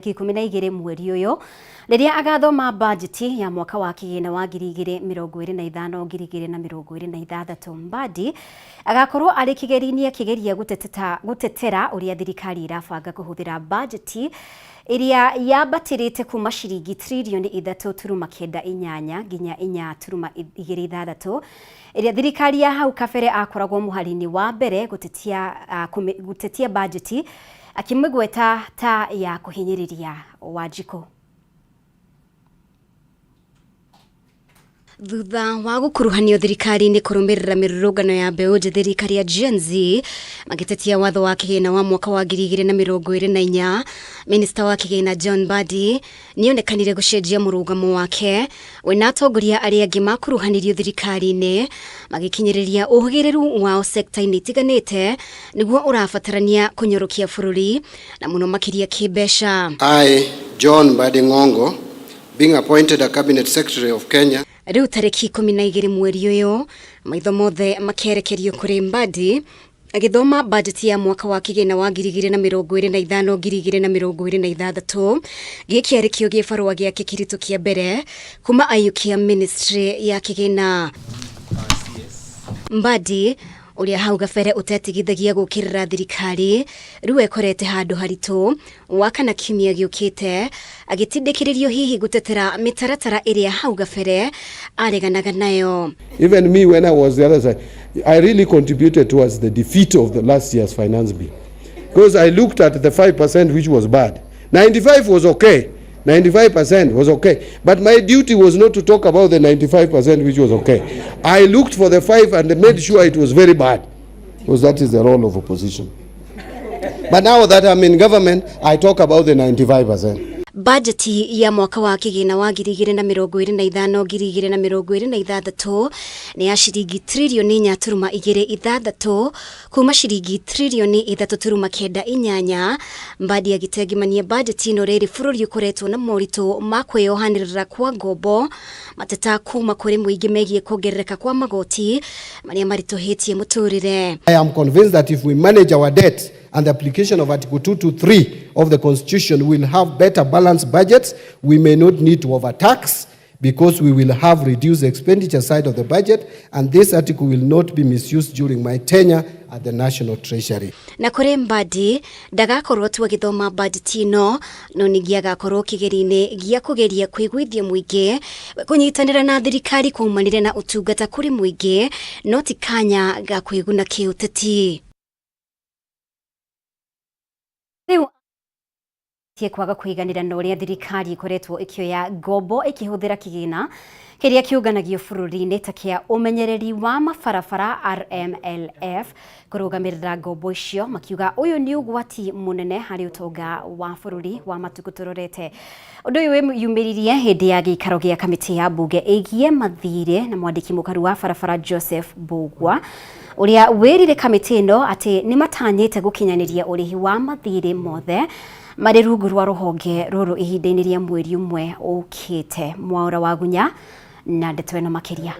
12 mweri ũyũ rĩrĩa agathoma bajeti ya mwaka wa kĩgĩna wa 2025 2026. Mbadi agakorwo arĩ kĩgeri-inĩ akĩgeria gũtetera ũrĩa thirikari ĩrabanga kũhũthĩra bajeti ĩrĩa yambatĩrĩte kuma ciringi tririoni 3.98 nginya 4.26 ĩrĩa thirikari ya hau kabere akoragwo mũhari-inĩ wa mbere gũtetia bajeti akĩmĩgweta ta ya kũhinyĩrĩria Wanjikũ. Thutha wa gũkuruhanio thirikari-inĩ kũrũmĩrĩra mĩrũrũngano ya mbeũ njĩthĩ rika rĩa Gen Z magĩtetia watho wa kĩgĩna wa mwaka wa 2024, Minista wa kĩgĩna John Mbadi nĩonekanire gũcenjia mũrũgamo wake we na atongoria arĩa angĩ makuruhanirio thirikari-inĩ magĩkinyĩrĩria ũhĩgĩrĩru wao sekta-inĩ itiganĩte nĩguo ũrabatarania kũnyorokia bũrũri na mũno makĩria kĩmbeca. I, John Mbadi Ngongo, being appointed a Cabinet Secretary of Kenya. Rĩu tarĩki 12 mweri ũyũ maitho mothe makerekerio kũrĩ Mbadi agĩthoma bajeti ya mwaka wa kĩgĩna wa 2025 2026. Gĩkĩ arĩ kĩo gĩbarũa gĩake kĩritũ kĩa mbere kuma aiyũkia ministry ya kĩgĩna. Mbadi ũrĩa hau gabere ũtetigithagia gũkĩrĩra thirikari rĩu ekorete handũ haritũ wakana kiumia gĩũkĩte agĩtindĩkĩrĩrio hihi gũtetera mĩtaratara ĩrĩa hau gabere areganaga nayo. Even me, when I was the other side, I really contributed towards the defeat of the last year's finance bill. Because I looked at the 5% which was bad. 95 was okay. 95% was okay. But my duty was not to talk about the 95% which was okay. I looked for the 5 and made sure it was very bad. Because that is the role of opposition. But now that I'm in government, I talk about the 95%. Bajeti ya mwaka wa kĩgĩna wa 2025 2026 nĩ ya ciringi tririoni 4.26 kuma ciringi tririoni 3.98. Mbadi agĩtengimania bajeti ĩno rĩrĩ bũrũri ũkoretwo na moritũ ma kwĩyohanĩrĩra kwa ngombo, mateta kuma kũrĩ mũingĩ megiĩ kuongerereka kwa magoti marĩa maritũhĩtie mũtũrĩre. I am convinced that if we manage our debt and the application of Article 223 of the Constitution, will have better balanced budgets. We may not need to overtax because we will have reduced the expenditure side of the budget, and this article will not be misused during my tenure at the National Treasury. Na kũrĩ Mbadi ndagakorwo tu agĩthoma bajeti ĩno no ningĩ agakorwo kĩgeri-inĩ gĩa kũgeria kũiguithia mũingĩ kũnyitanĩra na thirikari kwaumanire na ũtungata kũrĩ mũingĩ no ti kanya ga kwĩguna kĩũteti. Rĩu kwaga kũiganĩra na ũrĩa thirikari ĩkoretwo ĩkĩoya ngombo ĩkĩhũthĩra kĩgĩna kĩrĩa kĩũnganagio bũrũri-inĩ ta kĩa ũmenyereri wa mabarabara RMLF kũrũgamĩrĩra ngombo icio, makiuga ũyũ nĩ ũgwati mũnene harĩ ũtonga wa bũrũri wa matukũ tũrorete. Ũndũ ũyũ wĩyumĩririe hĩndĩ ya gĩikaro gĩa kamĩtĩ ya mbunge ĩgiĩ mathirĩ na mwandĩki mũkaru wa barabara Joseph Mbugua ũrĩa wĩrire kamĩtĩ ĩno atĩ nĩ matanyĩte gũkinyanĩria ũrĩhi wa mathirĩ mothe marĩ rungu rwa rũhonge rũrũ ihinda-inĩ rĩa mweri ũmwe ũkĩte. Mwaũra wa Gunya na ndeto ĩno makĩria.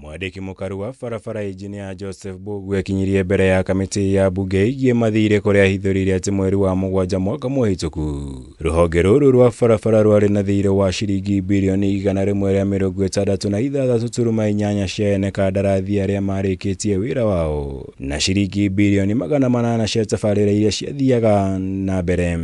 Mwandĩki mũkaru wa barabara Engineer Joseph Mbugua akinyirie mbere ya kamĩtĩ ya mbunge ĩgiĩ mathirĩ kũrĩa ahithũrĩire atĩ mweri wa mũgwanja mwaka mũhĩtũku rũhonge rũrũ rwa barabara rwarĩ na thirĩ wa ciringi birioni 166.8 cia ene kandarathi arĩa marĩkĩtie wĩra wao na ciringi birioni 800 cia tabarĩra iria ciathiaga na mbere.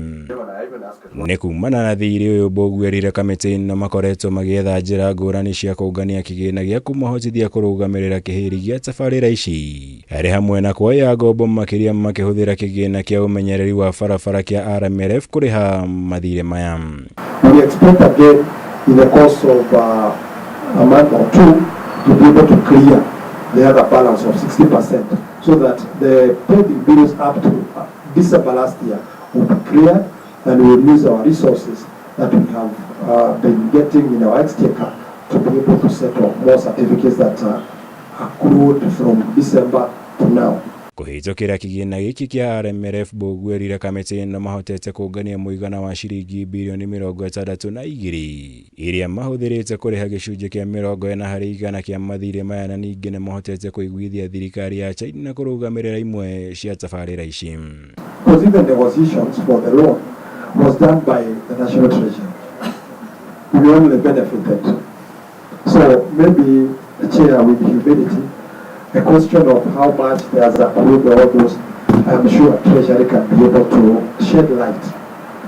Nĩ kumana na thirĩ ũyũ Mbugua erire kamĩtĩ ĩno makoretwo magĩetha njĩra ngũrani cia kũngania kĩgĩna gĩa kũmahotithia kũrũgamĩrĩra kĩhĩri gĩa tabarĩra ici arĩ hamwe na kuoya ngombo makĩria makĩhũthĩra kĩgĩna kĩa ũmenyereri wa barabara kĩa RMLF kũrĩha mathirĩ maya. We expect again in the course of a month or two to be able to clear the other balance of 60% so that the pending bills up to December last year will be cleared, and we will use our resources that we have been getting in our exchequer to be able to settle more certificates that accrued from December to now. Kũhĩtũkĩra kĩgĩna gĩkĩ kĩa RMLF, Mbugua erire kamĩtĩ ĩno mahotete kũngania mũigana wa ciringi birioni 62 iria mahũthĩrĩte kũrĩha gĩcunjĩ kĩa 40% kĩa mathirĩ maya, na ningĩ nĩmahotete kũiguithia thirikari ya China kũrũgamĩrĩra imwe cia tabarĩra ici. Because even negotiations for the loan was done by the National Treasury. We only benefited. So maybe the chair, with humility, a question of how much there's accrued, all those, I'm sure Treasury can be able to shed light.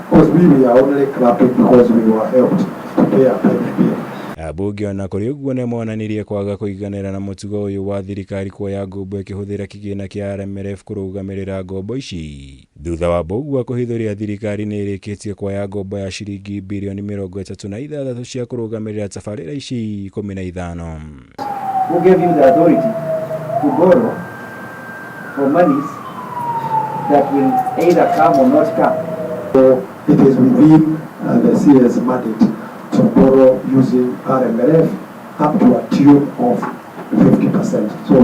Because we are only clapping because we were helped to pay a pending bill. Ambunge ona kũrĩ ũguo nĩmonanirie kwaga kũiganĩra na mũtugo ũyũ wa thirikari kuoya ngombo ĩkĩhũthĩra kĩgĩna kĩa RMLF kũrũgamĩrĩra ngombo ici, thutha wa Mbugua kũhithũria thirikari nĩ ĩrĩkĩtie kuoya ngombo ya ciringi birioni 36 cia kũrũgamĩrĩra tabarĩra ici 15. Who gave you the authority to borrow for monies that will either come or not come? So it is within the CS mandate to borrow using RMLF up to a tune of 50%. So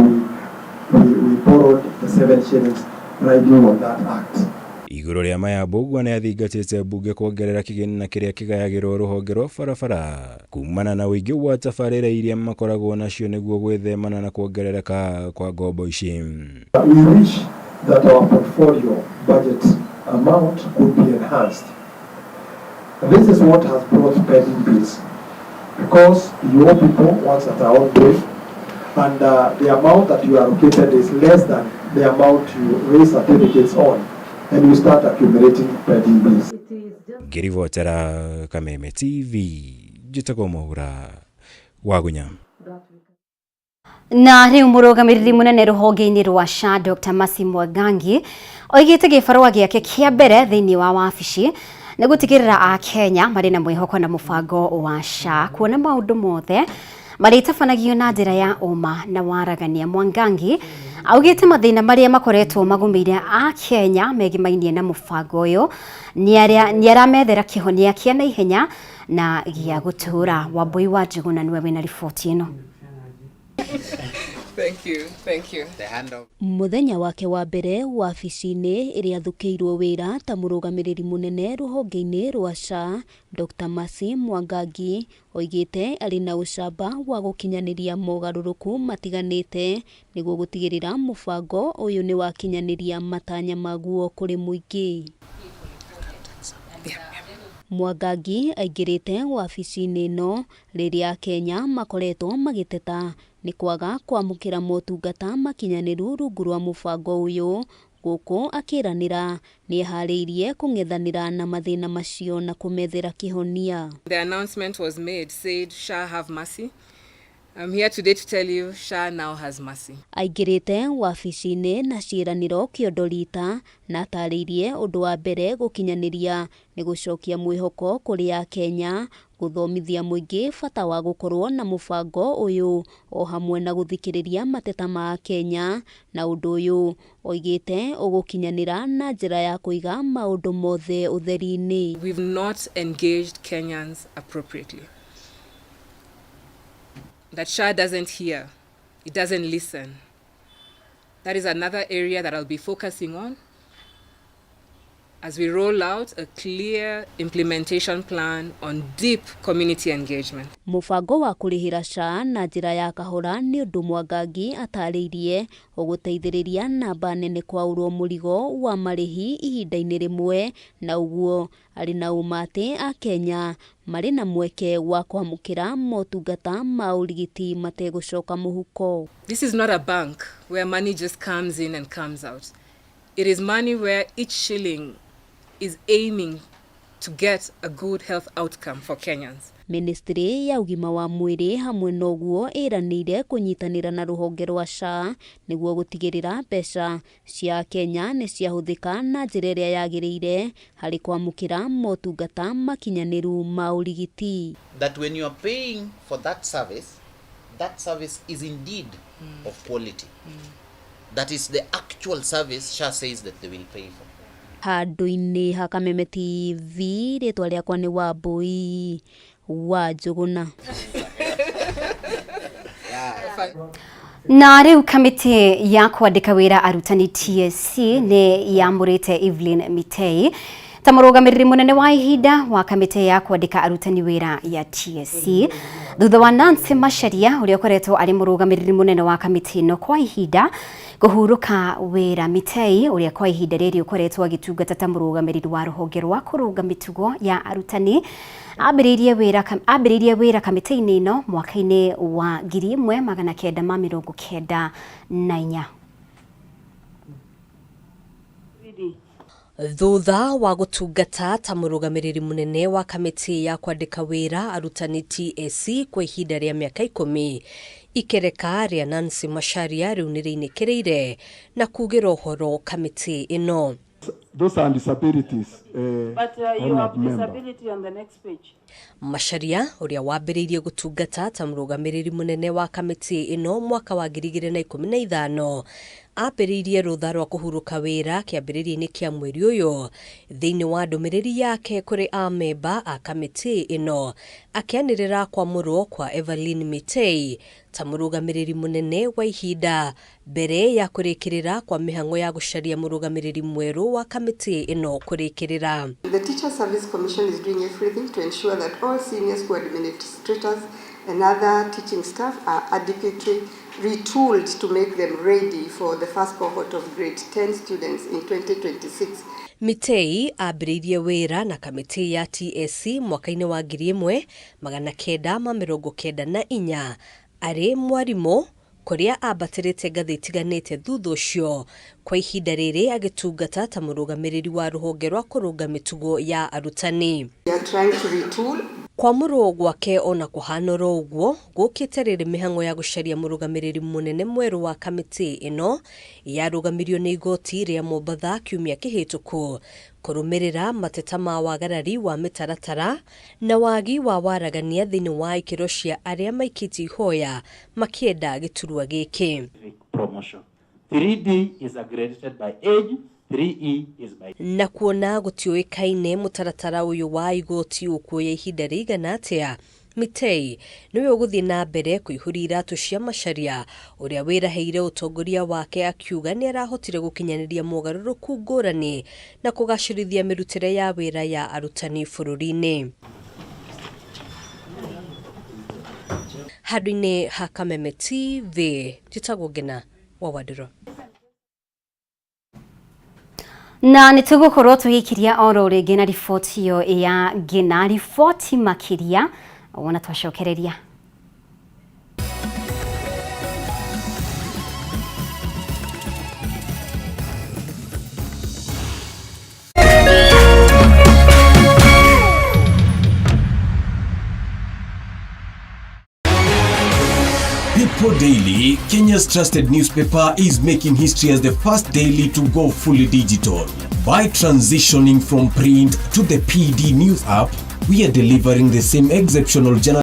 we borrowed the 7 shillings riding on that act. Igũrũ rĩa maya, Mbugua nĩ athingatĩte mbunge kuongerera kĩgĩna kĩrĩa kĩgayagĩrwo rũhonge rwa barabara kumana na ũingĩ wa tabarĩra iria makoragwo nacio nĩguo gwĩthemana na kuongerereka kwa ngombo ici. We wish that our portfolio budget amount could be enhanced. This is what has brought pending bills, because you owe people ones that are ongoing, and the amount that you allocated is less than the amount you raise certificates on, and you start accumulating pending bills. Ngĩribotera Kameme TV, njĩtagwo Mwaura Wagunya. Na rĩu mũrũgamĩrĩri mũnene rũhonge-inĩ rwa SHA Dr. Mercy Mwangangi oigĩte gĩbarũa gĩake kĩa mbere thĩinĩ wa wabici nĩ gũtigĩrĩra Akenya marĩ na mwĩhoko na mũbango wa SHA, kuona maũndũ mothe marĩtabanagio na njĩra ya ũma na waragania. Mwangangi augĩte mathĩna marĩa makoretwo magũmĩire Akenya megimainie na mũbango ũyũ nĩ aramethera kĩhonia kĩa naihenya na gĩa gũtũũra. Wambui wa Njũgũna nĩwe wĩna riboti ĩno. Thank you, thank you. Mũthenya wake wa mbere wabici-inĩ ĩrĩa athukĩirwo wĩra ta mũrũgamĩrĩri mũnene rũhonge-inĩ rwa SHA, Dr. Mercy Mwangangi oigĩte arĩ na ũcamba wa gũkinyanĩria mogarũrũku matiganĩte nĩguo gũtigĩrĩra mũbango ũyũ nĩ wakinyanĩria matanya maguo kũrĩ mũingĩ. Mwangangi aingĩrĩte wabici-inĩ ĩno rĩrĩa Akenya makoretwo magĩteta nĩ kwaga kwamũkĩra motungata makinyanĩru rungu rwa mũbango ũyũ, gũkũ akĩranĩra nĩeharĩirie kũng'ethanĩra na mathĩna macio na kũmethera kĩhonia. The announcement was made, said SHA have mercy. I'm here today to tell you SHA now has mercy. Aingĩrĩte wabici-inĩ na ciĩranĩro kĩondo rita na atarĩirie ũndũ wa mbere gũkinyanĩria nĩ gũcokia mwĩhoko kũrĩ Akenya, gũthomithia mũingĩ bata wa gũkorwo na mũbango ũyũ o hamwe na gũthikĩrĩria mateta ma Akenya, na ũndũ ũyũ oigĩte ũgũkinyanĩra na njĩra ya kũiga maũndũ mothe ũtheri-inĩ. We've not engaged Kenyans appropriately. That SHA doesn't hear, it doesn't listen. That is another area that I'll be focusing on as we roll out a clear implementation plan on deep community engagement. Mũbango wa kũrĩhĩra SHA na njĩra ya kahora nĩ ũndũ Mwangangi atarĩirie ũgũteithĩrĩria namba nene kwaũrwo mũrigo wa marĩhi ihinda-inĩ rĩmwe, na ũguo arĩ na ũma atĩ Akenya marĩ na mweke wa kwamũkĩra motungata ma ũrigiti mategũcoka mũhuko. This is not a bank where money just comes in and comes out. It is money where each shilling is aiming to get a good health outcome for Kenyans. Ministry ya ũgima wa mwĩrĩ hamwe na ũguo ĩranĩire kũnyitanĩra na rũhonge rwa SHA nĩguo gũtigĩrĩra mbeca cia Kenya nĩ ciahũthĩka na njĩra ĩrĩa yagĩrĩire harĩ kwamũkĩra motungata makinyanĩru ma ũrigiti. That when you are paying for that service is indeed of quality. That is the actual service SHA says that they will pay for. Handũ-inĩ ha Kameme TV, rĩtwa rĩakwa nĩ Wambui wa Njũgũna. Na riu kamiti ya kwandika wira arutani TSC ni yamurite Evelyn Mitei ta murugamiriri munene wa ihinda wa kamiti ya kwandika arutani wira ya TSC thutha wa Nancy Macharia uria ukoretwo ari murugamiriri munene wa kamiti ino kwa ihinda kuhuruka wira. Mitei uria kwa ihinda riri ukoretwo agitungata ta murugamiriri wa ruhonge rwa kurunga mitugo ya arutani ambiririe wira kamiti-ini ino mwaka-ini wa 1994. Thutha wa gũtungata ta mũrũgamĩrĩri mũnene wa kamĩtĩ ya kwandĩka wĩra arutani TSC kwa ihinda rĩa mĩaka 10, ikereka rĩa Nancy Macharia rĩu nĩrĩinĩkĩrĩire na kugĩra ũhoro kamĩtĩ ĩno. Those are disabilities. But you have disability on the next page. Macharia ũrĩa wambĩrĩirie gũtungata ta mũrũgamĩrĩri mũnene wa kamĩtĩ ĩno mwaka wa 2015 ambĩrĩirie rũtha rwa kũhurũka wĩra kĩambĩrĩria-inĩ kĩa mweri ũyũ. Thĩinĩ wa ndũmĩrĩri yake kũrĩ amemba a kamĩtĩ ĩno akĩanĩrĩra kwamũrwo kwa Evelyn Mitei ta mũrũgamĩrĩri mũnene wa ihinda mbere ya kũrĩkĩrĩra kwa mĩhang'o ya gũcaria mũrũgamĩrĩri mwerũ wa kamĩtĩ ĩno kũrĩkĩrĩra. The Teacher Service Commission is doing everything to ensure that all senior school administrators and other teaching staff are adequately retooled to make them ready for the first cohort of grade 10 students in 2026. Mitei ambĩrĩirie wĩra na kamĩtĩ ya TSC mwaka-inĩ wa 1994 arĩ mwarimũ kũrĩa ambatĩrĩte ngathĩ itiganĩte thutha ũcio kwa ihinda rĩrĩ agĩtungata ta mũrũgamĩrĩri wa rũhonge rwa kũrũnga mĩtugo ya arutani. Kwamũrwo gwake ona kũhana oro ũguo gũkĩte rĩrĩ mĩhang'o ya gũcaria mũrũgamĩrĩri mũnene mwerũ wa kamĩtĩ ĩno yarũgamirio nĩ igoti rĩa Mombatha kiumia kĩhĩtũku kũrũmĩrĩra mateta ma wagarari wa mĩtaratara na wagi wa waragania thĩinĩ wa ikĩro cia arĩa maikĩtie ihoya makĩenda gĩturwa gĩkĩ. 3D is accredited by age, 3E is by... Na kuona gũtiũĩkaine mũtaratara ũyũ wa igoti ũkuoya ihinda rĩigana atĩa, Mitei nĩwe ũgũthiĩ na mbere kũihũria iratũ cia Macharia ũrĩa wĩraheire ũtongoria wake akiuga nĩ arahotire gũkinyanĩria mogarũrũku ngũrani na kũgacĩrithia mĩrutĩre ya wĩra ya arutani bũrũri-inĩ. Handũ-inĩ ha Kameme TV, njĩtagwo Ngina wa Wandĩro. Na nĩ tũgũkorwo tũgĩkiria oro rĩngĩ na riboti ĩyo ya Ngina, riboti makĩria wona twacokereria. People Daily, Kenya's trusted newspaper, is making history as the first daily to go fully digital. By transitioning from print to the PD News app, we are delivering the same exceptional journalism